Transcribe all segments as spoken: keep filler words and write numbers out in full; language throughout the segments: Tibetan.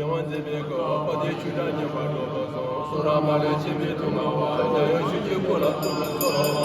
ཡེ་ཝན་མཛེས་པའི་སྐུ་དཔལ་ལྡན་ཆོས་གྲགས་མཉམ་པར་སྒྲོག་པ་སོགས། སུ་ར་མ་ལུས་འཆི་མེད་དུ་མངའ་བ། འཇམ་དབྱངས་ཆོས་ཀྱི་སྐུ་ལ་ཐུགས་ཕན་གསོལ་ལོ།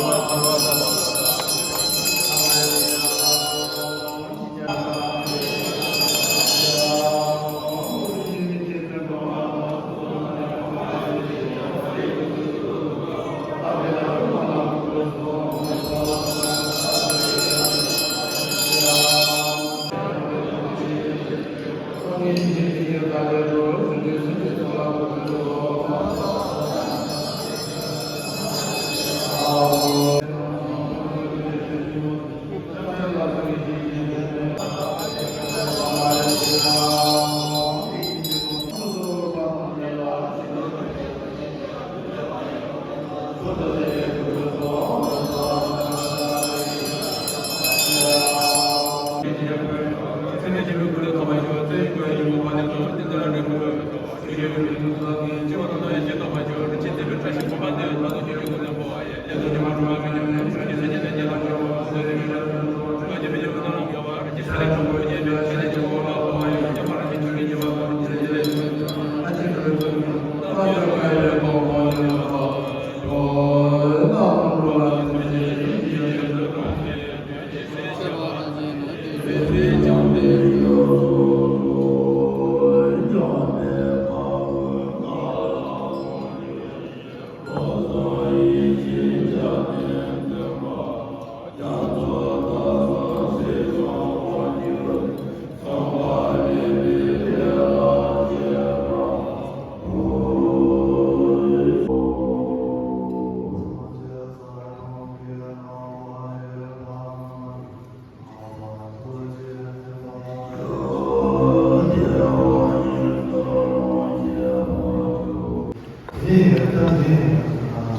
ནས་ད་ནས་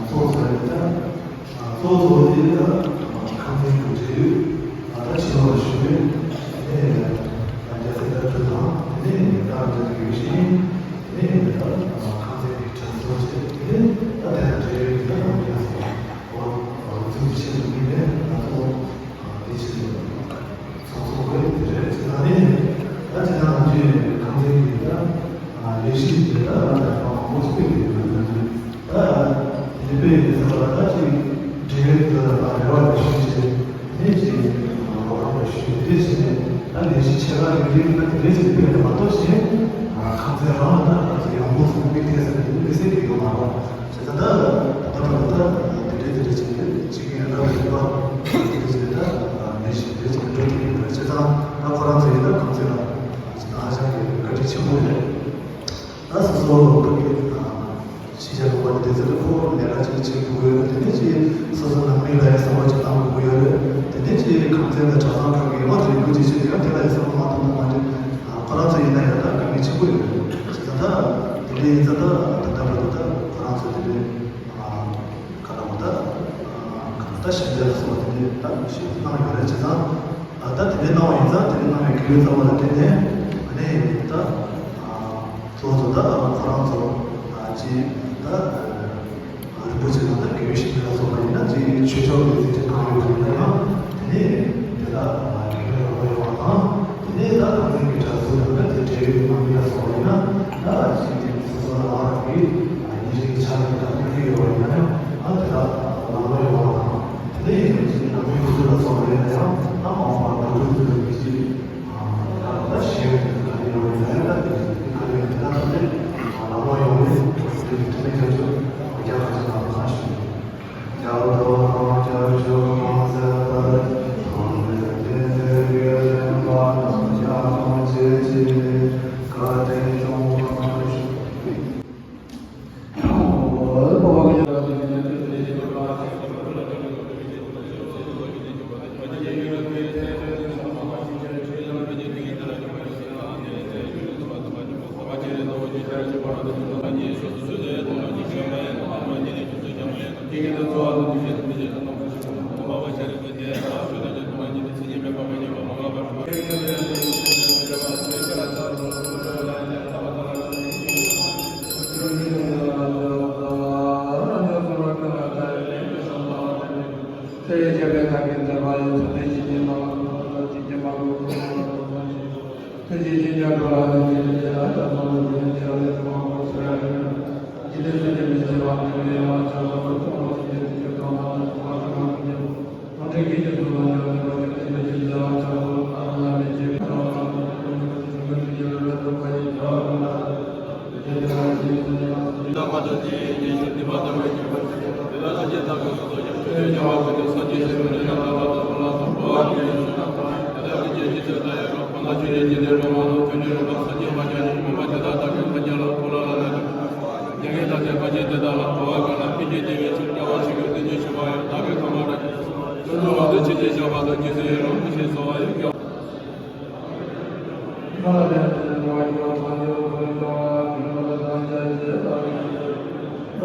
ཚོགས་ཚོགས་རེད་ད། ཚོགས་ཚོགས་དེ་ད་ཁང་ཚན་དུ་འབྲེལ་ཡོད་ད་ཕྱི་ལོགས་ལ་ཞུ་ཡོད། དེ་ནས་རྒྱ་སེ་ད་དུ་དང་དེ་ནས་ད་འབྲེལ་ཡོད་བཞིན་དེ་ནས་ད་ཁང་ཚན་དེ་གྲངས་ཚོགས་བྱས་དེ་ནས་ད་དེ་ལ་འབྲེལ་ཡོད་ད་ནང་འབྲེལ་སོང་། ཞིག་དེ་ལ་རང་དང་མང་པོ་ཚུད་པའི་ཡོད་ན། ད་དེ་པའི་ཡིན་ས་ལ་ད་ཅིག་འབྲེལ་ཡོད་དེ་ལ་རེ་བ་ཞུ་བྱས་ནས་ཅིག་རོགས་རམ་ཞུས་ཏེ་བྱས་ནས། ད་ལས་གཞི་ཆེ་ཁག་རིགས་རིགས་ད་དེ་འདྲའི་ཅིག་སྤེལ་ནས་མ་གཏོགས་བྱས། ཁང་ཚན་རང་ལ་ད་ཅིག་ཡོང་སྒོ་བཟང་པོ་ཐེབས་ས་དེ་དམིགས་བསལ་གྱི་ཡོད་མ་རེད། བྱས་ཙང་ད་ད་ལྟ་བར་དུ་ད་དེ་འདྲའི་དེ་འདྲའི་ཅིག་ཅིག་ཡང་རབ་ཡིན་པ་དེ་འདྲའི་ཅིག་ད་ལས་གཞི་དེ་འདྲའི་ཅིག་འགྲོ་ཐུབ་ཡོད་པ་རེད། བྱས་ཙང་ད་ཁོ་རང་ཚོ་ཡིན་ན་ཁང་ཚན་ལ་ད་ཧ་ཅང་གི་བཀའ་དྲིན་ཆེན་པོ་རེད། ད་སོ་སོ་ཕ་གི་ཤེས་བྱ་ལུང་པ་དེ་ཚོ་ལ་ཁོ་ལས་ཀ་ཅིག་བྱེད་དགོས་ཡོད་རེད། དེ་ནས་ཅིག་སོ་སོ་ནང་མི་ལ་ཡང་བསམ་བློ་ཅིག་བཏང་དགོས་ཡོད་རེད། དེ་ནས་ཅིག་ཁང་ཚན་དང་གྲྭ་ཚང་ཁག་གི་ཡོད་མ་རེད། ལས་འགུལ་ཅིག་བྱེད་དུས་ཡང་དེ་ལ་ཡང་བསམ་བློ་མ་བཏང་ན་མ་འགྲིག་ཁོ་རང་ཚོ་ཡིན་ན་ཡང་ད་དཀའ་ངལ་ཆེན་པོ་ཡོད་རེད། བྱས་ཙང་ད་དེ་འདྲ་ཡིན་ཙང་ད་ད་ལྟ་བར་དུ་ད་ཁོ་རང་ཚོ་དེ་འདྲའི་ག་རེ་ལབ་དགོས། ད་ད་ཞིབ་ཕྲ་སོགས་དེ་འདྲའི་ད་ཞིབ་གནང་ཡོད་རེད། བྱས་ཙང་ད་དེ་འདྲའི་གནང་བ་ཡིན་ཙང་དེ་འདྲའི་གནང་བའི་དགེ་བའི་རྩ་བ་ལ་བརྟེན་ནས་ཨ་ནི་ད་གཙོ་བོ་ད་ཁོ་རང་ཚོ་ཅིག་ད་རིན་པོ་ཆེ་དང་ད་དགེ་བའི་བཤེས་གཉེན་ལ་སོགས་པ་ཡིན་ན་ཅིག་ཆོས་ཕྱོགས་ཀྱི་འཛིན་གྲྭ་གང་ཡོད་པ་ཡིན་ན་ཡང་དེ་ནས་དེ་ད་དགེ་བའི་རོགས་པ་ཡོང་བ་དང་། དེ་ནས་ད་ཁང་ཚན་གྱི་གྲྭ་ཚོ་དང་ད་དེ་འབྲེལ་ཡོད་ཀྱི་དམག་མི་ལ་སོགས་པ་ཡིན་ན་ད་ཅིག་དེ་སོ་སོ་ལ་རང་རང་གི་ཉིན་རེའི་ཆ་ལག་གི་ད་དམིགས་ཡུལ་ཡོད་པ་ཡིན་ན་ཡང་ཨ་དེ་ད་ལམ་ལྷོང་ཡོང་བ་དང་། དེ་ནས་ཡིན་ན་ཅིག་ནང་མིའི་འགོ་ཁྲིད་ལ་སོགས་པ་ཡིན་ན་ཡང་ད་མ་འོངས་པར་འགོ་ཁྲིད་ཚོ་གི་ཅིག་ད་ད་ཞེས་པའི་ག་རེ་ཡོད་པ་ཡིན་ན་ཡང་ད་དེ་ག་རེ་ཡོད་ན་ད་དེ་ལམ་ལྷོང་ཡོང་བའི་དེ་དེ་ནས་ཁྱོད་ཚོ་རྒྱ་གར་ཚོ་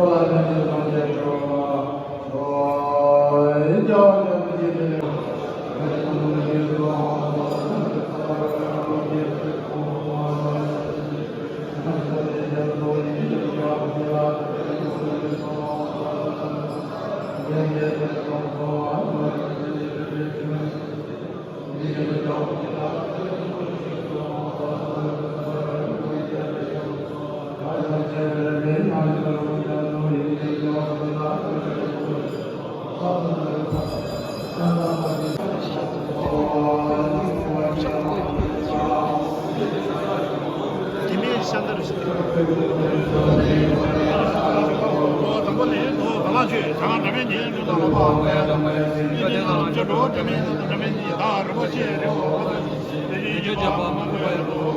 ལ་གང་ཞུ། དེ་མིན་ཤ་འདར་ཞིག་ཨོ་དང་པོ་ལས་དོ་ག་ལ་ཆོས་ད་འདྲ་མིན་ཉེ་འགྲོ་དང་ལ་པ་ཨེ་ནི་ལ་ལ་ཅོ་འགྲོ་འདྲ་མིན་འདྲ་མིན་ཉེ་ད་རི་བོ་ཆེ་རི་བོ་དེ་ཡི་ཡི་པ་མ་ཁོ་ཡ་རོ།